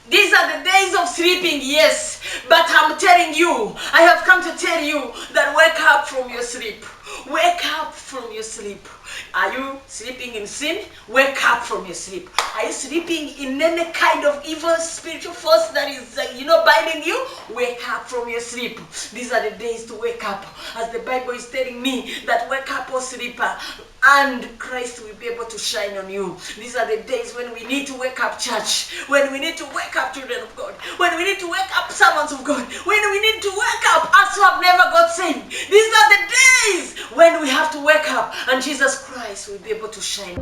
These are the days of sleeping, yes. But I'm telling you, I have come to tell you that wake up from your sleep. Wake up from your sleep. Are you sleeping in sin? Wake up from your sleep. Are you sleeping in any kind of evil spiritual force that is, binding you? Wake up from your sleep. These are the days to wake up. As the Bible is telling me that wake up, O sleeper, and Christ will be able to shine on you. These are the days when we need to wake up, church. When we need to wake up, children of God. When we need to wake up, servants of God. When we need to wake up, us who have never got saved. These are the days when we have to wake up, and Jesus Christ will be able to shine.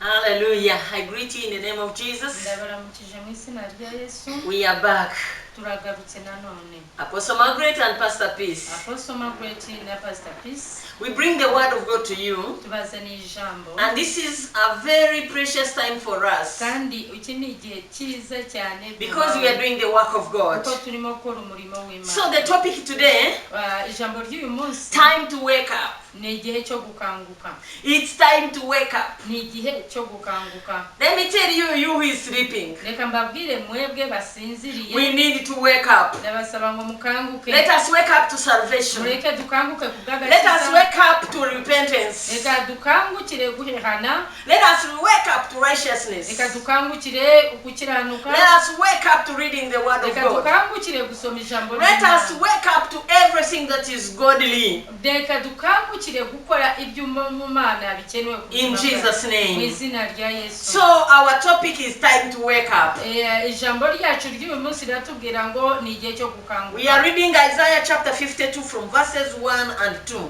Hallelujah. I greet you in the name of Jesus. We are back. Apostle Margaret and Pastor Peace. Apostle Margaret and Pastor Peace. We bring the word of God to you. And this is a very precious time for us. Because we are doing the work of God. So the topic today, time to wake up. It's time to wake up. Let me tell you, you who is sleeping, we need to wake up. Let us wake up to salvation. Let us wake up to repentance. Let us wake up to righteousness. Let us wake up to reading the word of God. Let us wake up to everything that is godly. In Jesus' name. So our topic is time to wake up. We are reading Isaiah chapter 52 from verses 1 and 2.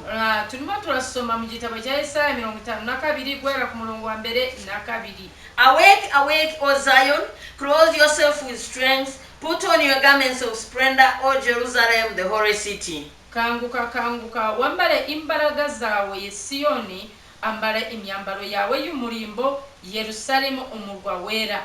Awake, awake, O Zion, clothe yourself with strength, put on your garments of splendor, O Jerusalem, the holy city. Kanguka kanguka wambale imbaraga zawe Yesiyoni, ambale imyambaro yawe y'umurimbo Yerusalemu umurwa wera.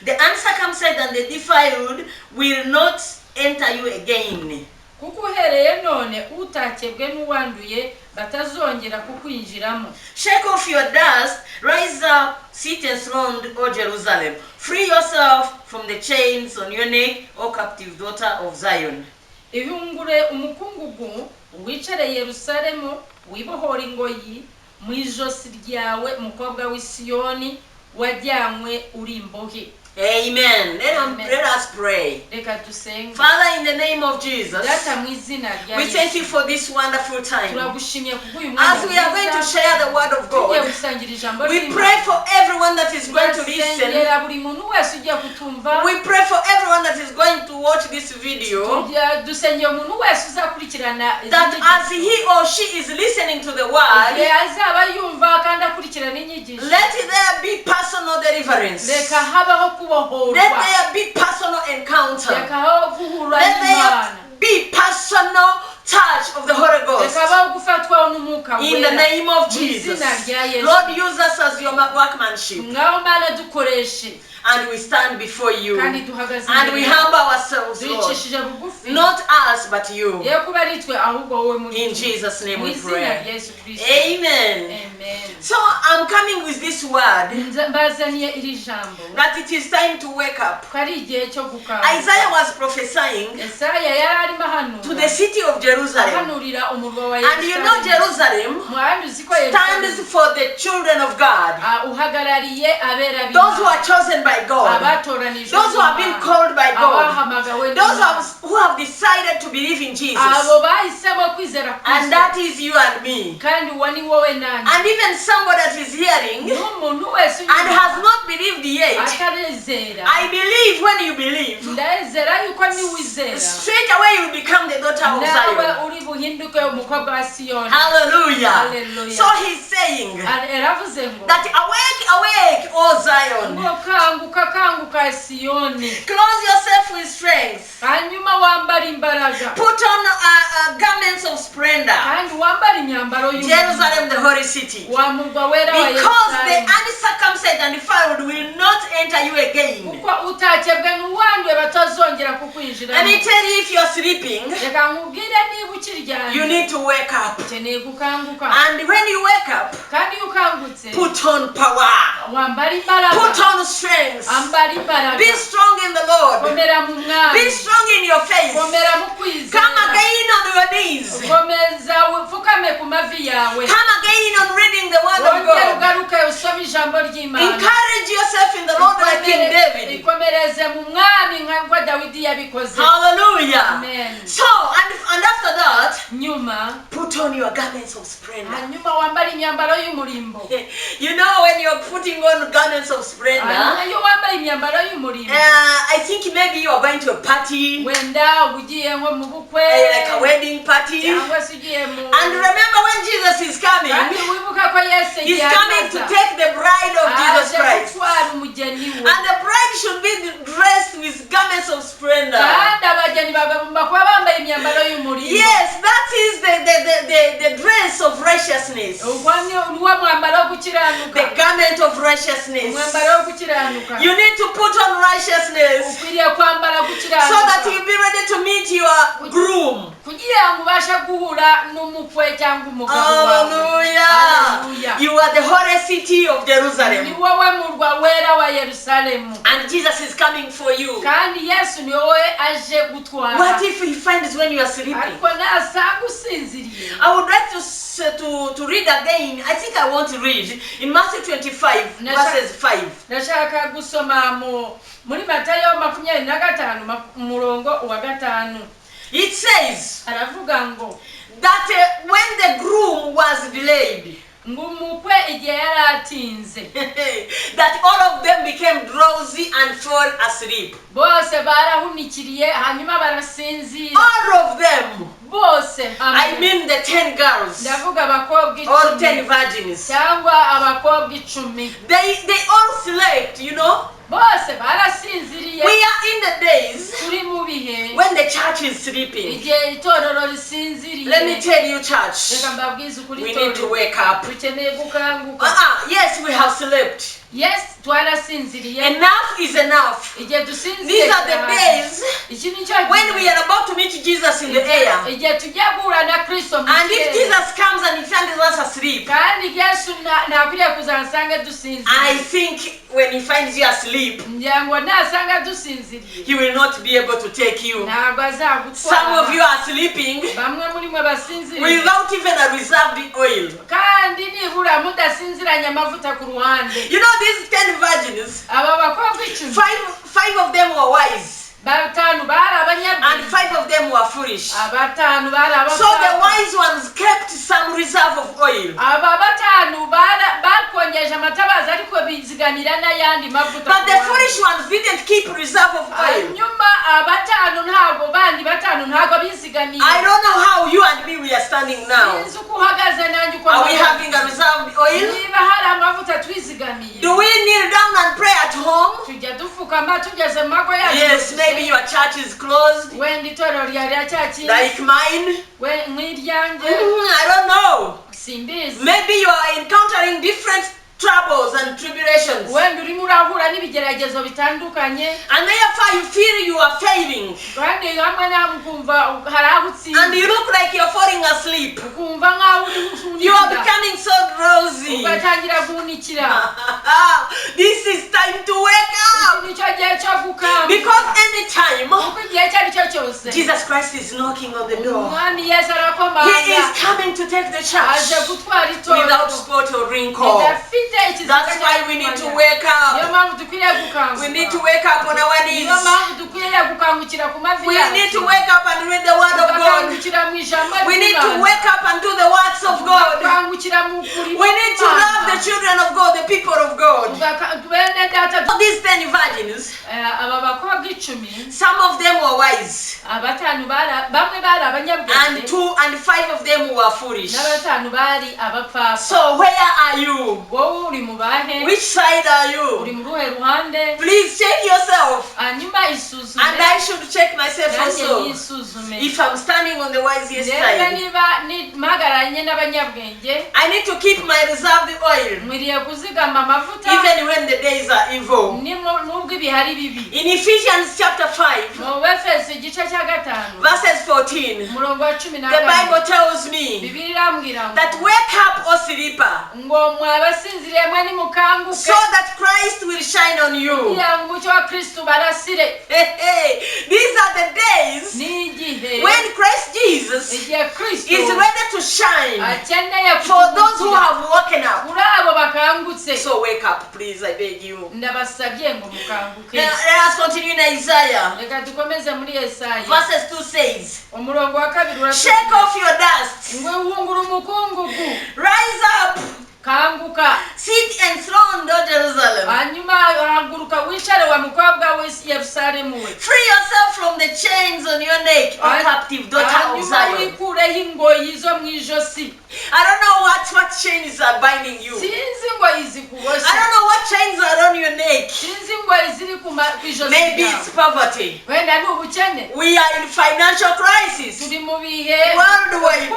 The uncircumcised and the defiled will not enter you again. Kukuhereye none utakebwe n'uwanduye batazongera kukwinjiramo. Shake off your dust, rise up, sit enthroned, O Jerusalem. Free yourself from the chains on your neck, O captive daughter of Zion. Ihungure umukungugu wicare Yerusalemu wibohora ingoyi mu ijosi ryawe mukobwa w'Isiyoni wajyanywe uri imbohe. Amen. Let us pray. Father, in the name of Jesus, we thank you for this wonderful time. As we are going to share the word of God, we pray for everyone that is going to listen. We pray for everyone that is going to watch this video, that as he or she is listening to the word, let there be personal deliverance. Let there be personal encounter. Let there be personal touch of the Holy Ghost. In the name of Jesus. Lord, use us as your workmanship. And we stand before you. And we humble ourselves, Lord. Not us, but you. In Jesus' name we pray. Amen. So I'm coming with this word that it is time to wake up. Isaiah was prophesying to the city of Jerusalem. And you know Jerusalem stands for the children of God. Those who are chosen by God. Those who have been called by God. Those who have decided to believe in Jesus. And that is you and me. And even somebody that is hearing and has not believed yet. I believe when you believe, straight away you become the daughter of Zion. Hallelujah. So he's saying that awake, awake, O Zion. Clothe yourself with strength. Put on garments of splendor. Jerusalem, the holy city. Because the uncircumcised and defiled will not enter you again. Let me tell you, if you're sleeping, you need to wake up. And when you wake up, put on power, put on strength. Be strong in the Lord. Be strong in your faith. Come again on your knees. Come again on reading the word of God. Encourage yourself in the Lord like King David. Hallelujah. Amen. So, and after that, put on your garments of splendor. You know, when you're putting on garments of splendor, I think maybe you are going to a party, like a wedding party. And remember, when Jesus is coming, he's coming to take the bride of Jesus Christ. And the bride should be dressed with garments of splendor. Yes, that is the dress of righteousness. The garment of righteousness. You need to put on righteousness so that you'll be ready to meet your groom. Hallelujah. You are the holy city of Jerusalem. And Jesus is coming for you. What if he finds when you are sleeping? I would like to read again. I think I want to read in Matthew 25 verses 5. It says that when the groom was delayed, that all of them became drowsy and fell asleep. All of them. I mean the 10 girls or 10 virgins. They all slept, you know. We are in the days when the church is sleeping. Let me tell you, church, we need to wake up. Yes, we have slept. Yes, enough is enough. These are the days when we are about to meet Jesus in the air. And if Jesus comes and he finds us asleep, I think when he finds you asleep, he will not be able to take you. Some of you are sleeping without even a reserved oil. You know, these 10 virgins, 5 of them were wise. And 5 of them were foolish. So the wise ones kept some reserve of oil. But the foolish ones didn't keep reserve of oil. I don't know how you and me we are standing now. Are we having a reserved oil? Do we kneel down and pray at home? Yes, maybe your church is closed, like mine. I don't know. Maybe you are encountering different troubles and tribulations, and therefore you feel you are failing, and you look like you're falling asleep. You are becoming so drowsy. This is time to wake up, because anytime Jesus Christ is knocking on the door, he is coming to take the church without spot or wrinkle. That's why we need to wake up. We need to wake up on our knees. We need to wake up and read the word of God. We need to wake up and do the works of God. We need to love the children of God, the people of God. These 10 virgins, some of them were wise, and 5 of them were foolish. So where are you? Which side are you? Please check yourself. And I should check myself also. If I'm standing on the wisest side, I need to keep my reserved oil even when the days are evil. In Ephesians chapter 5, verses 14, the Bible tells me that wake up, O sleeper, so that Christ will shine on you. These are the days when Christ Jesus is ready to shine for those who have woken up. So wake up, please, I beg you. Let us continue in Isaiah. Verses 2 says, shake off your dust, rise up, sit enthroned, O Jerusalem. Free yourself from the chains on your neck, O captive daughter of Zion. I don't know what chains are binding you. I don't know what chains are on your neck. Maybe it's poverty. We are in financial crisis worldwide.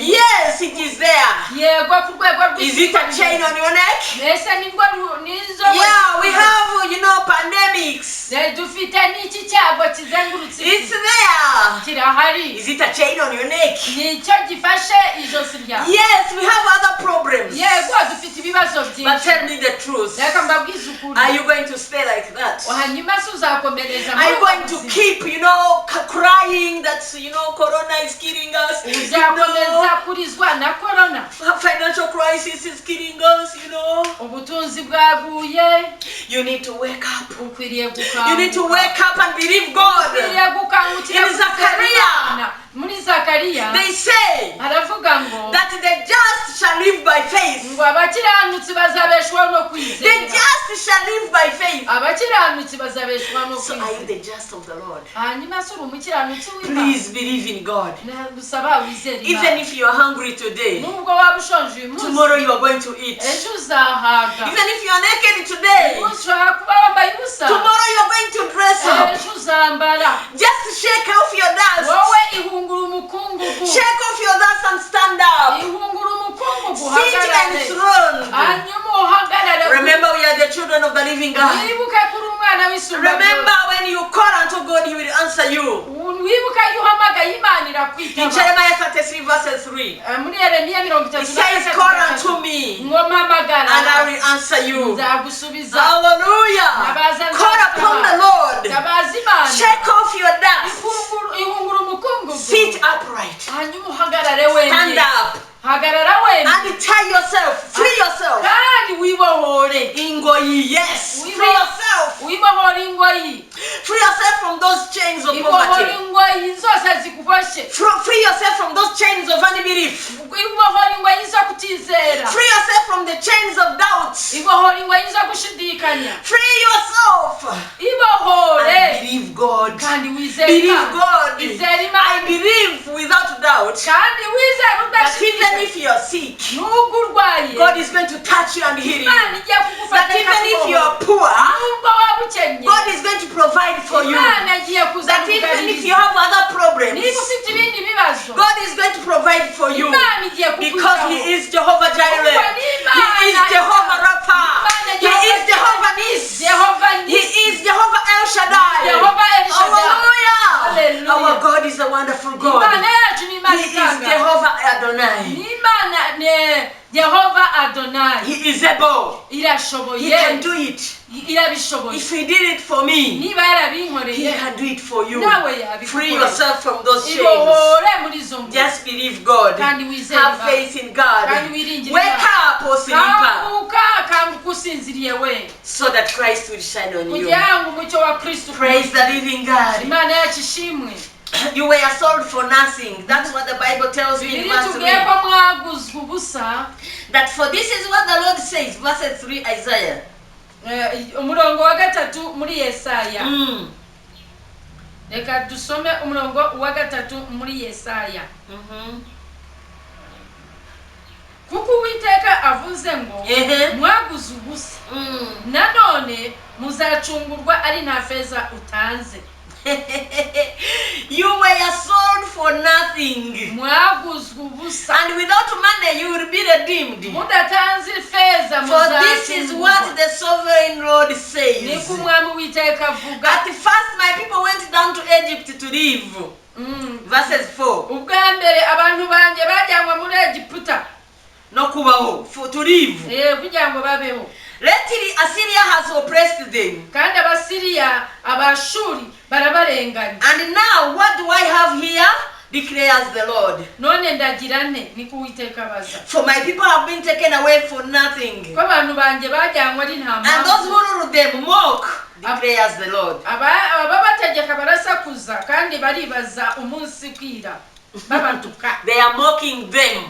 Yes, it is there. Is it a chain on your neck? Yeah, we have, pandemics. It's there. Is it a chain on your neck? Yes, we have other problems. But tell me the truth. Are you going to stay like that? Are you going to keep, crying that, Corona is killing us? Financial crisis is killing us, You need to wake up. You need to wake up and believe God. In Zechariah, they say that the just shall live by faith. The just shall live by faith. So are you the just of the Lord? Please believe in God. Even if you are hungry today, tomorrow you are going to eat. Even if you are naked today, tomorrow you are going to dress up. Just shake off your dust. Shake off your dust and stand up. Sit enthroned. Remember, we are the children of the living God. Remember, when you call unto God, He will answer you. In Jeremiah 33 verses 3, it says, call unto me and I will answer you. Hallelujah. Call upon the Lord. Shake off your dust. Sit upright. Stand up. And tie yourself. Free yourself. Yes. Free yourself. Free yourself from those chains of poverty. Free yourself from those chains of unbelief. Free yourself from the chains of doubts. Free yourself. And believe God. Believe God. I believe without doubt that even if you are sick, God is going to touch you and heal you. That even if you are poor, God is going to provide for you. That even if you have other problems, God is going to provide for you. Because He is Jehovah Jireh. He is Jehovah Rapha. He is Jehovah Nis. He is Jehovah El Shaddai. Hallelujah. Our God is a wonderful God. He is Jehovah Adonai. He is able. He can do it. If He did it for me, He can do it for you. Free yourself from those chains. Just believe God. Have faith in God. Wake up, O sleeper, so that Christ will shine on you. Praise the living God. You were sold for nothing. That's what the Bible tells me in verse 3. That for this is what the Lord says. Verse 3, Isaiah. Umurongo wa gatatu muri Yesaya. Reka dusome umurongo wa gatatu muri Yesaya. Kuko Uwiteka avuze ngo mwaguze ubusa. Nanone muzacungurwa ari nta feza utanze. You were sold for nothing. And without money you will be redeemed. For this is what the sovereign Lord says. At first my people went down to Egypt to live. Verses 4. No kubaho, for to live. Lately Assyria has oppressed them. And now what do I have here? Declares the Lord. For my people have been taken away for nothing. And those who rule them mock, declares the Lord. They are mocking them.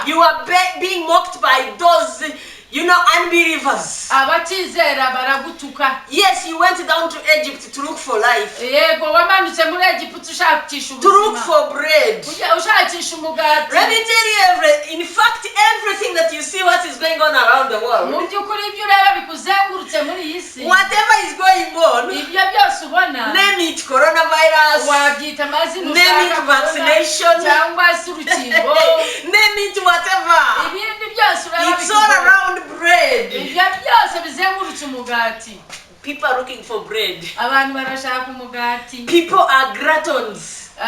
You are being mocked by those, unbelievers. Yes, you went down to Egypt to look for life. To look for bread. Let me tell you, in fact, everything that you see, what is going on around the world, whatever is going on, name it coronavirus, name it vaccination, name it whatever. It's all around bread. People are looking for bread. People are gluttons. They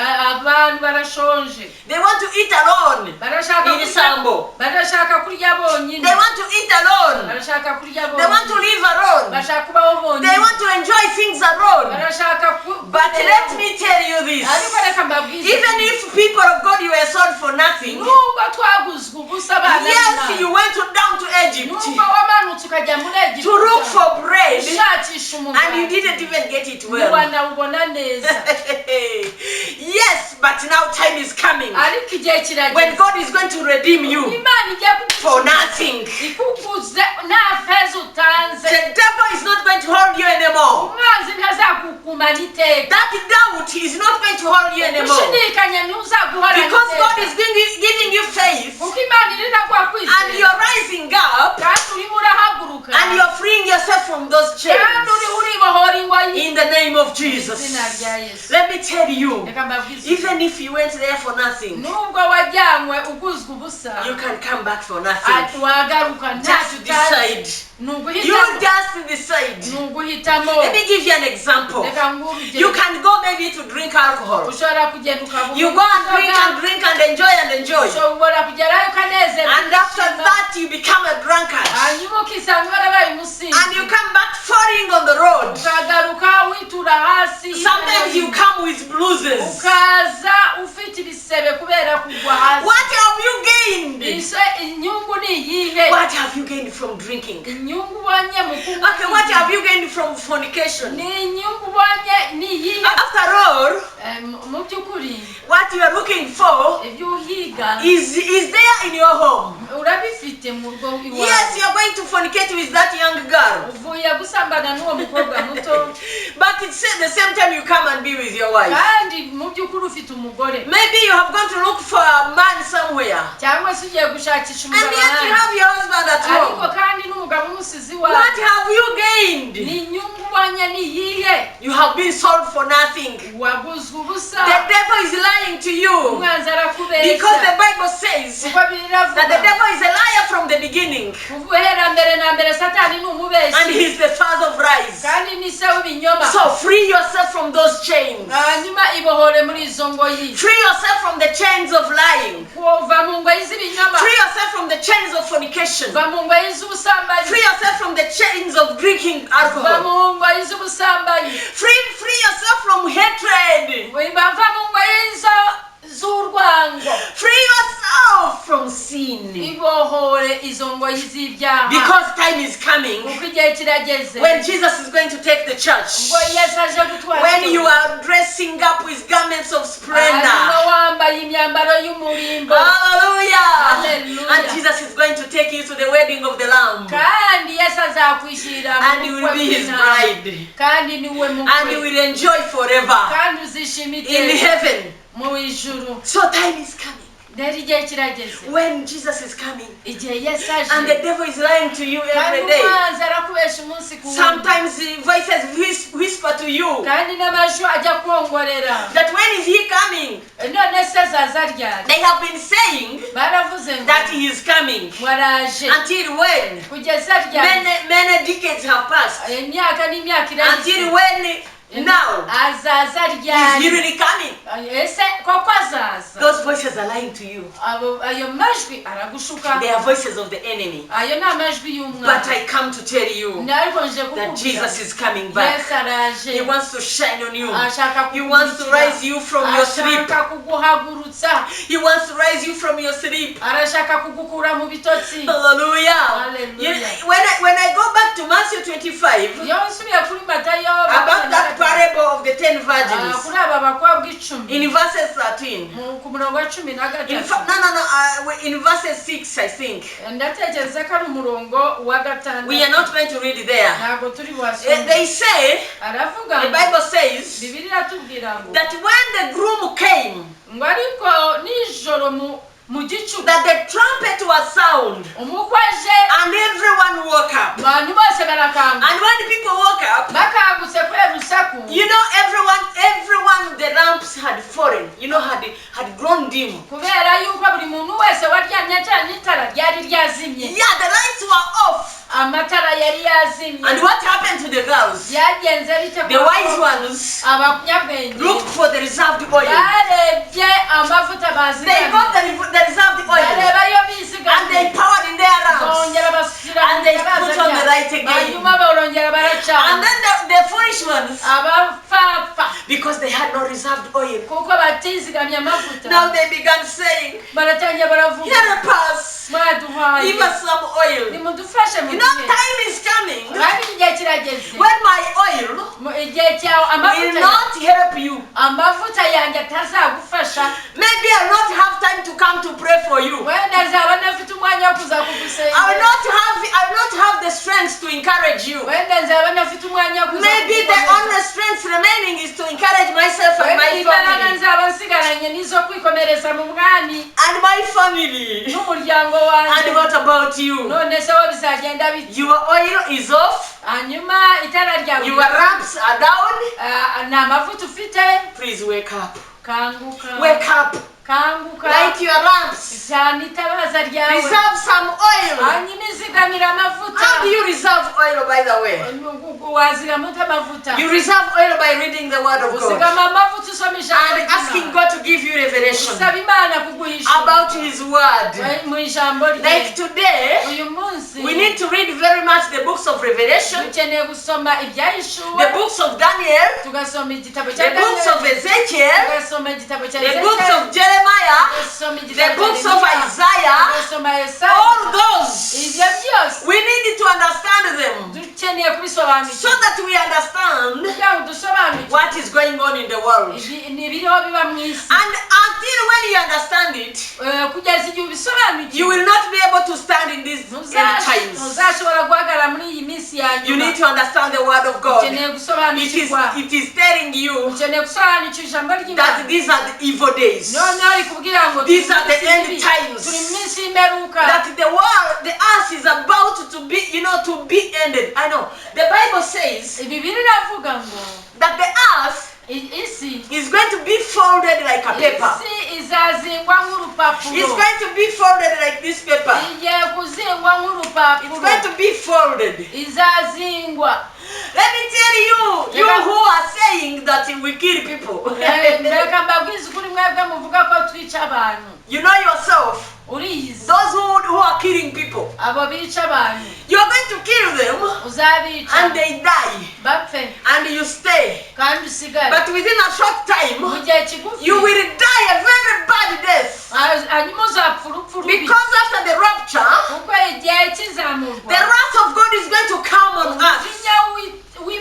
want to eat alone. In Sambo. They want to eat alone. They want to live alone. They want to enjoy things alone. But let me tell you this. Even if people of God, you were sold for nothing. Yes, you went down to Egypt to look for bread, and you didn't even get it well. Yes, but now time is coming when God is going to redeem you for nothing. The devil is not going to hold you anymore. That doubt is not going to hold you anymore. Because God is giving you faith, and you're rising up, and you're freeing yourself from those chains. In the name of Jesus. Let me tell you, even if you went there for nothing, you can come back for nothing. Just decide. You just decide. Let me give you an example. You can go maybe to drink alcohol. You go and drink and enjoy. And after that you become a drunkard. And you come back falling on the road. Sometimes you come with bruises. What have you gained? What have you gained from drinking? Okay, what have you gained from fornication? After all, what you are looking for is there in your home. Yes, you are going to fornicate with that young girl. But it's at the same time you come and be with your wife. Maybe you have gone to look for a man somewhere. And yet you have your husband at home. What have you gained? You have been sold for nothing. The devil is lying to you. Because the Bible says that the devil is a liar from the beginning. And he is the father of lies. So free yourself from those chains. Free yourself from the chains of lying. Free yourself from the chains of fornication. Free yourself from the chains of drinking alcohol. Free yourself from hatred. Free yourself from sin. Because time is coming when Jesus is going to take the church. When you are dressing up with garments of splendor. Hallelujah. And Jesus is going to take you to the wedding of the Lamb. And you will be his bride. And you will enjoy forever in heaven. So time is coming when Jesus is coming and the devil is lying to you every day. Sometimes voices whisper to you that when is he coming? They have been saying that he is coming. Until when? Many decades have passed. Until when? Now, is he really coming? Those voices are lying to you. They are voices of the enemy. But I come to tell you that Jesus is coming back. He wants to shine on you. He wants to rise you from your sleep. He wants to rise you from your sleep. Hallelujah. When I go back to Matthew 25, about that parable of the 10 virgins, in verses 13, in verses 6, I think. We are not going to read it there. They say, the Bible says, that when the groom came, that the trumpet was sound and everyone woke up. And when people woke up, you know, everyone the lamps had fallen, you know, had grown dim. Yeah, the lights were off. And what happened to the girls? The wise ones looked for the reserved oil. They got the reserved oil and they poured in their lamps and they put on the light again. And then the foolish ones, because they had no reserved oil, now they began saying, help us, give us some oil. You know, time is coming when my oil will not help you. Maybe I'll not have time to come to pray for you. I will not have the strength to encourage you. Maybe the only strength remaining is to encourage myself and my family. And my family. And what about you? Your oil is off. Your lamps are down. Please wake up. Wake up. Light your lamps. Reserve some oil. How do you reserve oil, by the way? You reserve oil by reading the word of God and asking God to give you revelation about his word. Like today, we need to read very much the books of Revelation, the books of Daniel, the books of Ezekiel, the books of Jeremiah, the books of Isaiah. All those, we need to understand them so that we understand what is going on in the world. And until when you understand it, you will not be able to stand in these times. You need to understand the word of God. It is telling you that these are the evil days. These are the end times. That the world, the earth is about to be, to be ended. I know. The Bible says that the earth is going to be folded like a paper. It's going to be folded like this paper. It's going to be folded. Let me tell you, you who are saying that we kill people. You know yourself. Those who are killing people, you are going to kill them and they die and you stay, but within a short time you will die a very bad death, because after the rapture the wrath of God is going to come on us. The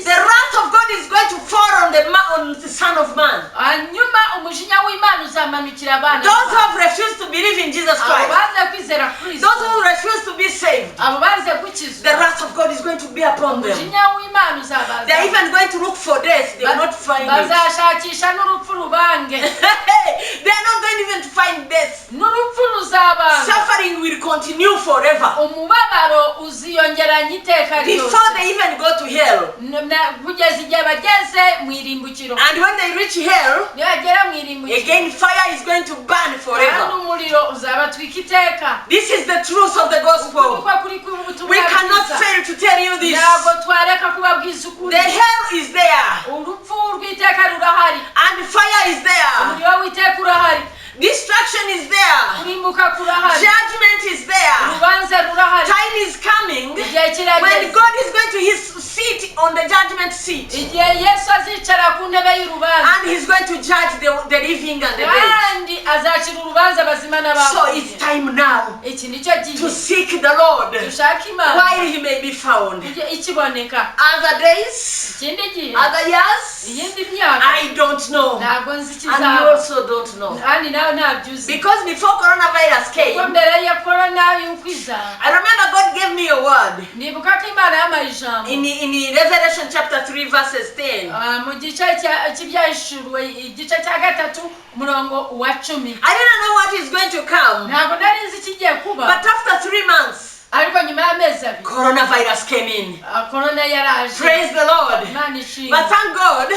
wrath of God is going to fall on the Son of Man. Those who have refused to believe in Jesus Christ, those who refuse to be saved, the wrath of God is going to be upon them. They are even going to look for death. They will not find it. They are not going even to find continue forever. Before they even go to hell. And when they reach hell, again fire is going to burn forever. This is the truth of the gospel. We cannot fail to tell you this. The hell is there. And fire is there. Destruction is there. Judgment is there. Time is coming when God is going to sit on the judgment seat. And he's going to judge the living and the dead. So it's time now to seek the Lord while he may be found. Other days, other years, I don't know. And you also don't know. Because before coronavirus came, I remember God gave me a word in Revelation chapter 3 verses 10. I didn't know what is going to come, but after 3 months coronavirus came in. Praise the Lord. But thank God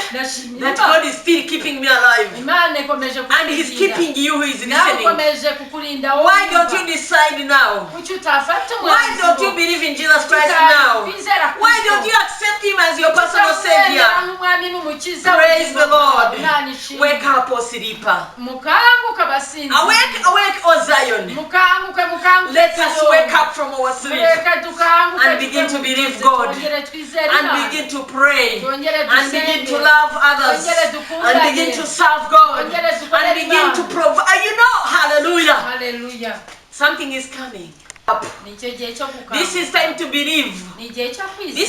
that God is still keeping me alive. And he's keeping you who is listening. Why don't you decide now? Why don't you believe in Jesus Christ now? Why don't you accept him as your personal savior? Praise the Lord. Wake up, O sleeper. Awake, awake, O Zion. Let us wake up from our sleep and begin to believe God, and begin to pray, and begin to love others, and begin to serve God, and begin to provide. You know, hallelujah. Something is coming. This is time to believe. This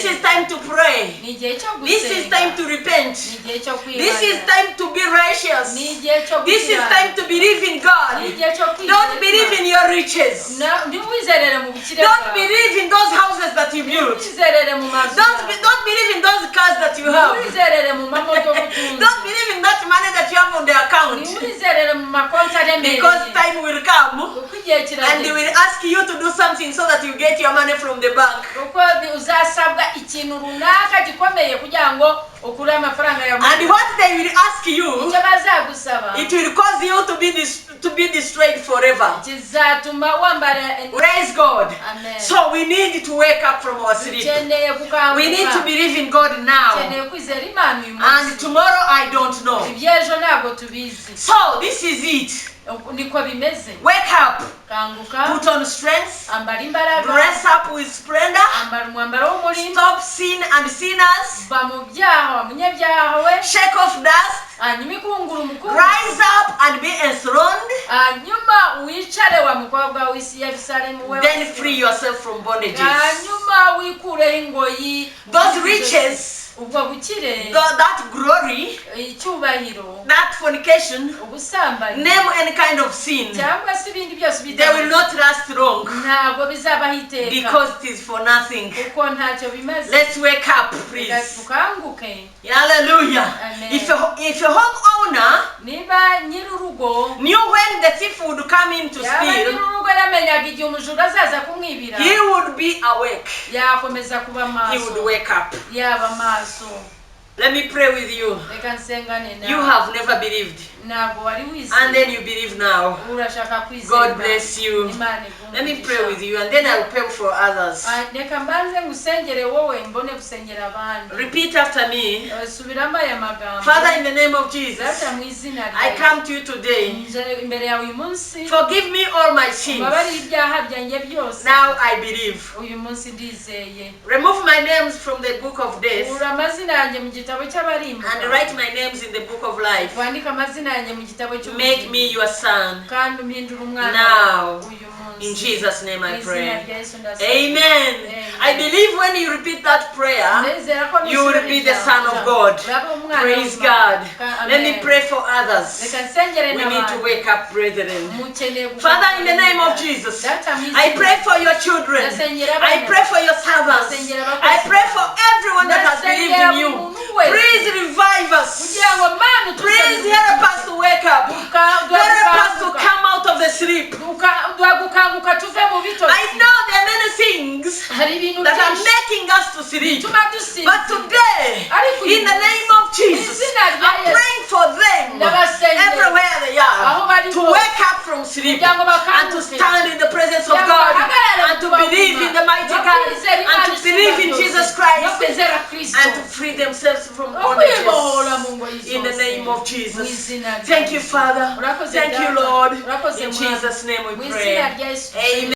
is time to pray. This is time to repent. This is time to be righteous. This is time to believe in God. Don't believe in your riches. Don't believe in those houses that you built. Don't believe in those cars that you have. Don't believe in that money that you have on the account. Because time will come and they will ask you to do something so that you get your money from the bank. And what they will ask you, it will cause you to be destroyed forever. Praise God. Amen. So we need to wake up from our sleep. We need to believe in God now. And tomorrow I don't know. So this is it. Wake up, put on strength, dress up with splendor, stop sin and sinners, shake off dust, rise up and be enthroned, then free yourself from bondages. Those riches, that glory, that fornication, name any kind of sin, they will not last long because it is for nothing. Let's wake up, please. Hallelujah. Amen. If a homeowner knew when the thief would come in to steal, he would be awake. He would wake up. Let me pray with you. You have never believed, and then you believe now. God bless you. Let me pray with you, and then I'll pray for others. Repeat after me. Father, in the name of Jesus, I come to you today. Forgive me all my sins. Now I believe. Remove my names from the book of death and write my names in the book of life. Make me your son. Now, in Jesus' name I pray. Amen. I believe when you repeat that prayer, you will be the Son of God. Praise God. Let me pray for others. We need to wake up, brethren. Father, in the name of Jesus, I pray for your children. I pray for your servants. I pray for everyone that has believed in you. Please revive us. Please help us to wake up. Help us to come out of the sleep. sleep. But today, in the name of Jesus, I'm praying for them everywhere they are to wake up from sleep and to stand in the presence of God and to believe in the mighty God and to believe in Jesus Christ and to free themselves from bondages in the name of Jesus. Thank you, Father. Thank you, Lord. In Jesus' name we pray. Amen.